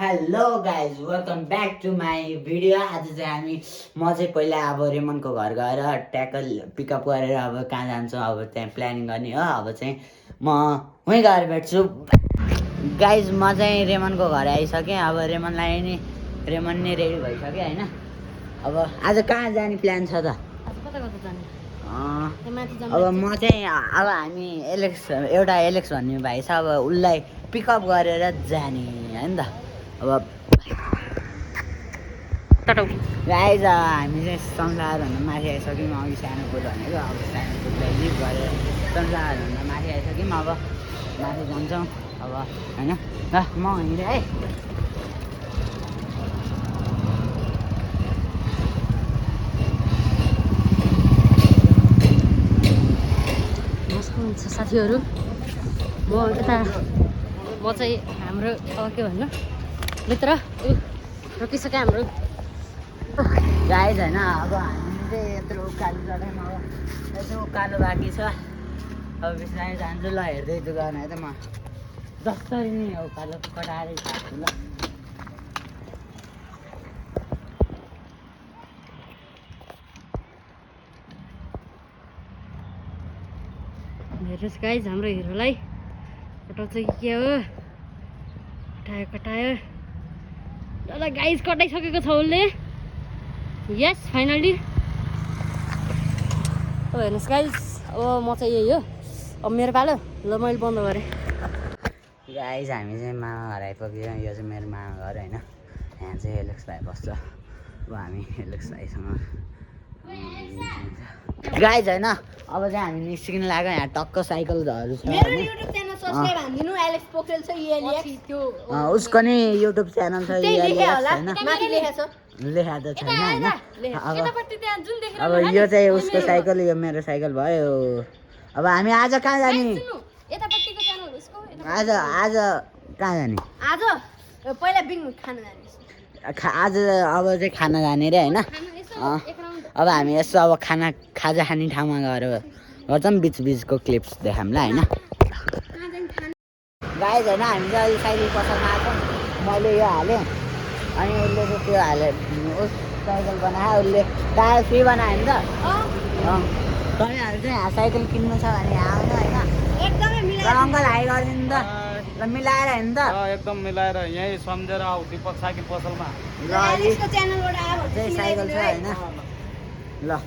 Hello guys welcome back to my video. आज चाहिँ म चाहिँ पहिला अब रेमनको घर गएर ट्याकल पिकअप गरेर अब कहाँ जान्छु अब त्यहाँ प्लानिङ गर्ने हो। अब चाहिँ म वहीँ गएर भेट्छु। गाइज म चाहिँ रेमनको घर आइसकेँ। अब रेमनलाई नि रेमन नै रेडी भइसक्यो होइन। अब आज कहाँ जाने प्लान छ त? अब म चाहिँ अब हामी एउटा एलेक्स भन्ने भाइ छ, अब उसलाई पिकअप गरेर जाने होइन त। अब गाइज हामी चाहिँ सनफ्लावर हुन माथि आइसक्यौँ। अघि सानो पुल भनेको अब सानो पुललाई लिभ गरेर सनफ्लावर हुन माथि आइसक्यौँ। अब माथि जान्छौँ अब होइन। ल म हिँडेँ है। हुन्छ साथीहरू, म यता म चाहिँ हाम्रो के भन्नु मित्र रोकिसक्यो हाम्रो गाइज होइन। अब हामी चाहिँ यत्रो उकालो चढ्यौँ। अब यसो उकालो बाँकी छ। अब बिस्तारै जान्छु। ल हेर्दै छु गर्न है त। म जसरी नै उकालो कटाएरै जान्छु। ल हेर्नुहोस् गाइज, हाम्रो हिरोलाई कटाउँछ कि के हो। कटायो ल गाइज, कटाइसकेको छ उसले। यस फाइनली। अब हेर्नुहोस् गाइज, अब म चाहिँ यही हो। अब मेरो पालो। ल मैले बन्द गरेँ। गाइज हामी चाहिँ मामा घर आइपुग्यौँ। यो चाहिँ मेरो मामा घर होइन। यहाँ चाहिँ एलेक्स भाइ बस्छ। अब हामी एलेक्स भाइसँग गाइज होइन। अब चाहिँ हामी निस्किन लाग्यो। यहाँ टक्क साइकलहरू छ। मेरो युट्युब च्यानल सब्स्क्राइब हान्दिनु। एलेक्स पोखरेल छ उसको नि युट्युब च्यानल छ होइन। माथि लेखेको छ। लेखा त छैन होइन। अब यो चाहिँ उसको साइकल, यो मेरो साइकल भयो। अब हामी आज कहाँ जाने? यतापट्टिको च्यानल उसको। आज कहाँ जाने? आज पहिला बिङ खाना जाने। आज अब चाहिँ खाना जाने रे होइन। अब हामी यसो अब खाजा खाने ठाउँमा गएर गर्छौँ। बिचको क्लिप्स देखाउँला होइन। गाइज होइन, हामी चाहिँ अहिले साइकल पसलमा आएको। मैले यो हालेँ अनि उसले चाहिँ त्यो हाल्यो। उस साइकल बनायो उसले। टायर फ्री बनायो नि त। तपाईँहरू चाहिँ साइकल किन्नु छ भने यहाँ आउनु होइन। अङ्कल हाई गरिदिनु त। ल मिलाएर होइन त। एकदम मिलाएर यहीँ सम्झेर आऊ दिपक साइकल पसलमा। ल चाहिँ साइकल छ होइन। ल